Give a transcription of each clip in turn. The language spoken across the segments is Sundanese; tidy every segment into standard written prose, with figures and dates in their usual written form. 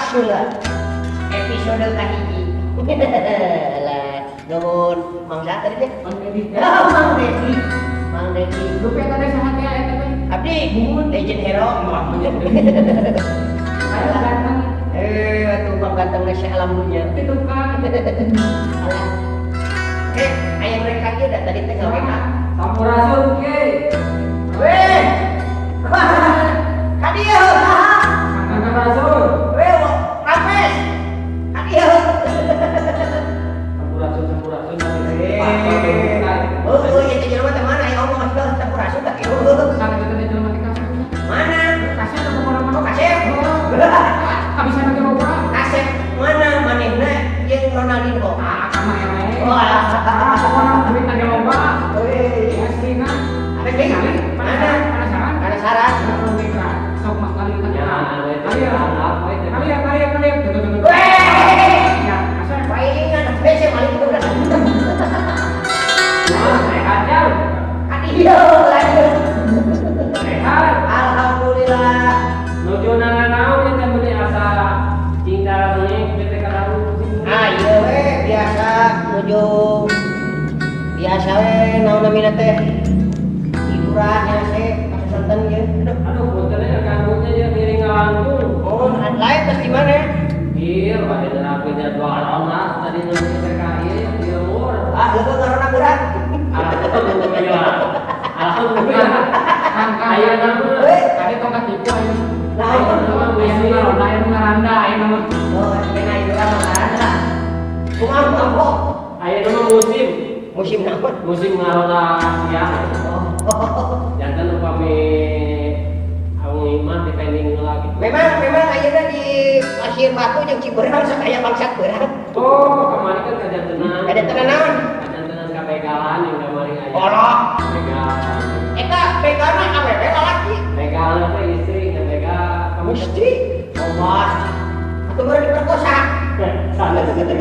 Sunda episode kahiji. Lah, nuhun Mang Sa tadi teh? Mang Dedi. Mang Dedi. Mang Dedi. Lupa tadi saha teh eta teh? Abdi Legend Hero. Ayo ganteng. Eh, atuh bang ganteng si alam dunia. Itu tukang. Alah. Eh, aya mereka ieu da tadi teh ngawe. Sampurasun ke. Weh. Ka dieu saha? Sampurasun. Weh, Rampes. Ka dieu. Sampurasun sampurasun. Eh. Oh, oh, ieu teh jelema teh mana aya omong asal sampurasun teh kieu. Sana kita teh jelema teh kasep. Mana? Kasep atau pokona mah? Oh, kasep. Kabisa nanti loba. Kasep mana manehna jeung Ronaldinho? Ah, sama eleh. Wah. Ah, pokona mah duit nage loba. Weh. Aslina. Ada deui? Mana? Penasaran? Penasaran? Sok mas kali kita. Ya, Kali ya. Kali ya, kali ya, kali ya. Tuh, tuh, tuh, tuh. Weh. Ya, kasep. Palingan hese maling udah. Sehat ya. Ka dieu lanjut. Sehat. Alhamdulillah. Nuju nanaon eta meuni asa cinta rengek teh kalaru. Ah, ieu we biasa nuju biasa we naon namina teh. Hiburan nya se kasanten ieu. Aduh. Aduh, punten nya ganggunya ya miring ngalangkung. Oh, lain terus di mana? Iya, bade nerapkeun jadwal ronda tadi nu TKI di lembur. Ah, leuweung ngarona berat. Alhamdulillah. Alhamdulillah. Kang, kang. Aya nama. Weh. Tadi tongkat tipu ayo. Nah, Ayo nu ngaronda, ayo nu ngaranda, ayo nu. Oh, kena itu kan ngarana. Kumaha kumaha? Aya nama musim. Musim naon? Musim ngaronda siang. Oh. Janten upami aung mah depending heula gitu. Memang memang ayeuna di Pasir Batu jeung Ciberang sok aya bangsat beurang. Oh, kemarin kan kajantenan. Kajantenan naon? Kajantenan kabegalan yang kemarin aya. Kolok. Begal. Eta begalna awewe lalaki. Begal teh istri nya begal. Kamu Mesti. Obat. Atau baru diperkosa. Salah dompet.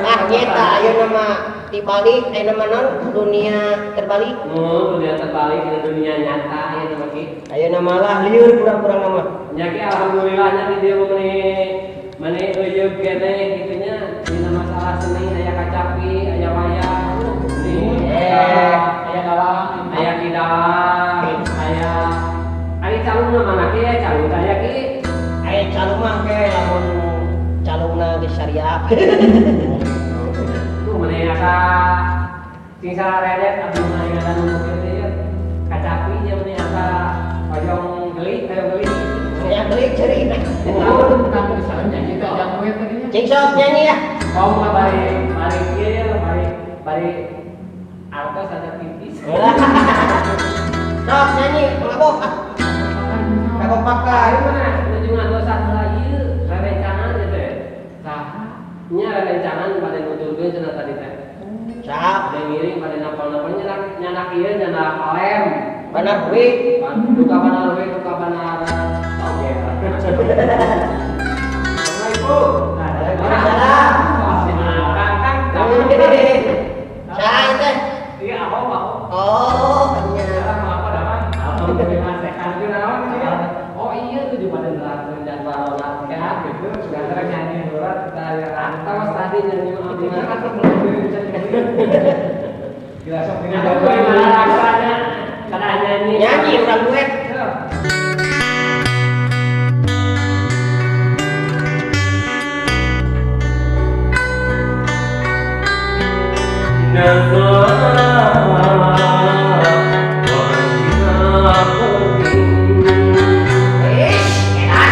Ah, nyeta ayeuna mah dibalik ayeuna mah naon dunia terbalik. Oh, dunia terbalik ke dunia nyata ayeuna mah ki. Ayeuna malah lieur kurang-kurang nama. Nya ki alhamdulillahnya di dieu meuni meuni euyeub keneh kitu nya dina masalah seni aya kacapi, aya wayang. Eh. Aya dalang. Aya kidang, aya ari calungna mana ki aya calung aya ki. Aya calung mah ke lamun calungna geus syariah. Tuh meuni asa sing saredet abdi mah ingatan nu kieu teh ieu. Kacapi nya meuni asa hoyong geulik, hoyong geulik. Ya geulik ceuri. Oh, kamu bisa nyanyi teh jamu ya tadinya. Cing sok nyanyi ya. Oh, mah bari bari kieu ya, bari bari artos ada pipis. Sok nyanyi mangabok ah. Kagopakan. Ayo mana nuju ngantosan heula ieu rerencangan ieu teh. Saha? Nya rerencangan bade nuturkeun cenah tadi teh. Saha? Bade ngiring bade napal-napal nyanak nyanak ieu nyanak kalem. Banar we. Duka banar we, duka banar. Oke. Assalamualaikum. Waalaikumsalam. Kang, kang. Saha ieu teh? Iya, aku aku. Oh, nya. Apa damai? Alhamdulillah sehat juga naon sih ya. Oh iya tuh di pada nerapkeun jadwal latihan gitu. Sudah nyanyi heula kita ya Atos tadi nyanyi mah abdi mah. Gila sok dina Aduh, gimana rasanya? Kada nyanyi. Nyanyi urang duet. Ish, enak.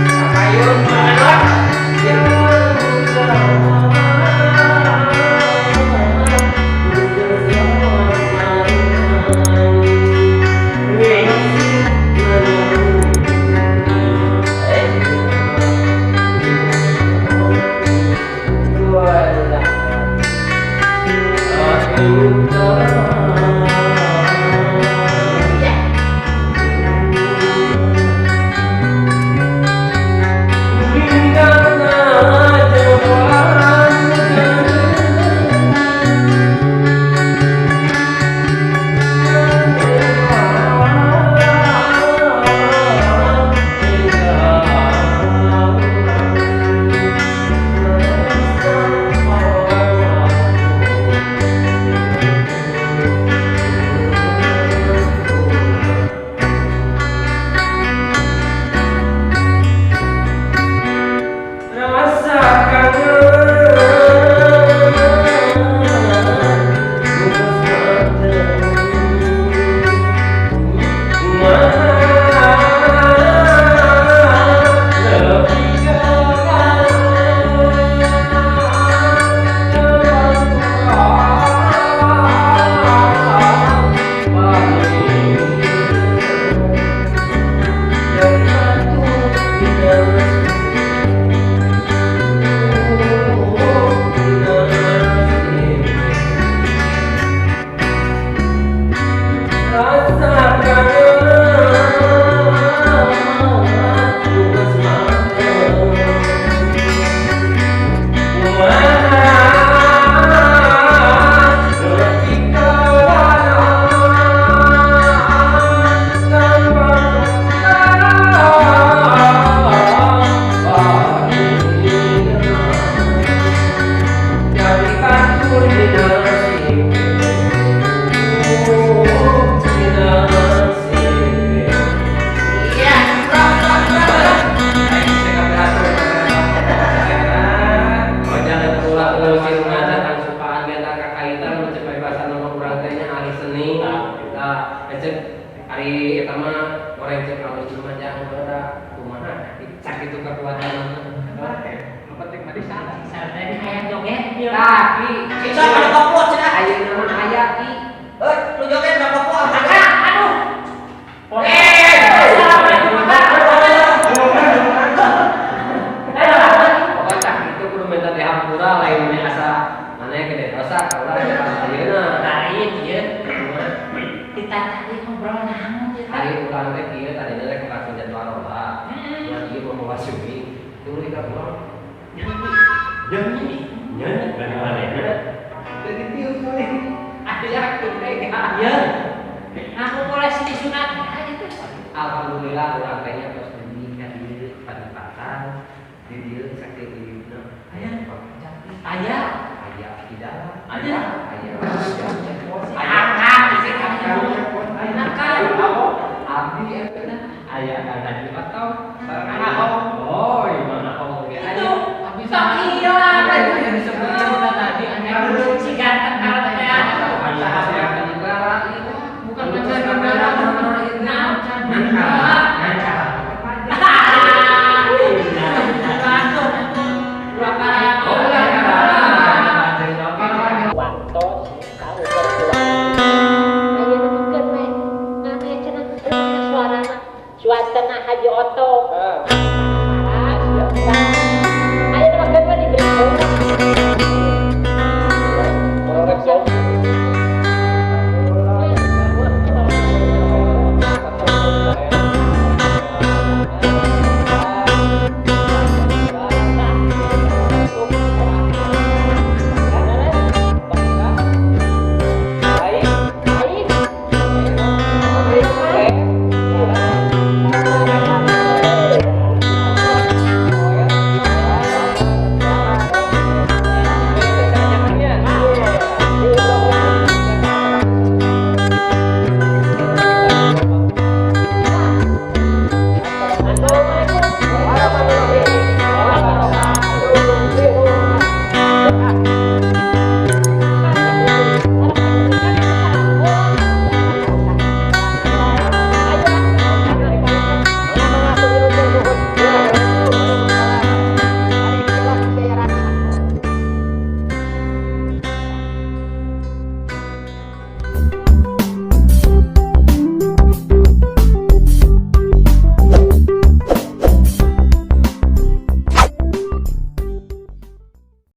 Kapayun manot. Nah, cek ari eta mah goreng cek alus mah jangan heula kumaha sakitu kekuatan mah. Nu penting mah di sana. Sareng hayang joget ieu. Tah, Ki. Siksa kana koplo cenah. Ayeuna mah aya, Ki. Heuh, nu joget na koplo. Akang, aduh. Eh, Assalamualaikum, Akang. Pokoknya cak itu kudu minta dihampura lain mah asa maneh gede dosa ulah ayeuna. Lain ieu. Kita tadi ngobrol naon ieu teh? Hari urang teh kieu tadina rek langsung jadwal lomba. Heeh. Nah, ieu mau bawa suwi. Tuluy ka urang. Nyanyi, nyanyi, nyanyi manehna. Jadi tiup we. Aya teh. Ieu. Aku mulai sini sunat aja tuh. Alhamdulillah urang teh nya tos dugi ka dieu padipatan. Di dieu sakieu dieu. Aya Aya. aya di dalam. Aya. Aya. Si Akang, si Akang. Akang. Abdi eta aya Kang Haji Otong. Sareng Aya. Ahong. Oh, mana Ahong ge Itu. aya. Abi Sok iya Tadi yang disebutkan kita tadi aneh. Si ganteng kalau teh. Aya Haji Clara ieu. Bukan mancanegara, Nah, Nangka. Langsung. Dua kali. Oh, nangka. Waktu tahu berjuang. Ayeuna mah keun we. Ngan aya cenah eueuh suarana. Suasana Haji Otto. Ayeuna mah keun we diberi.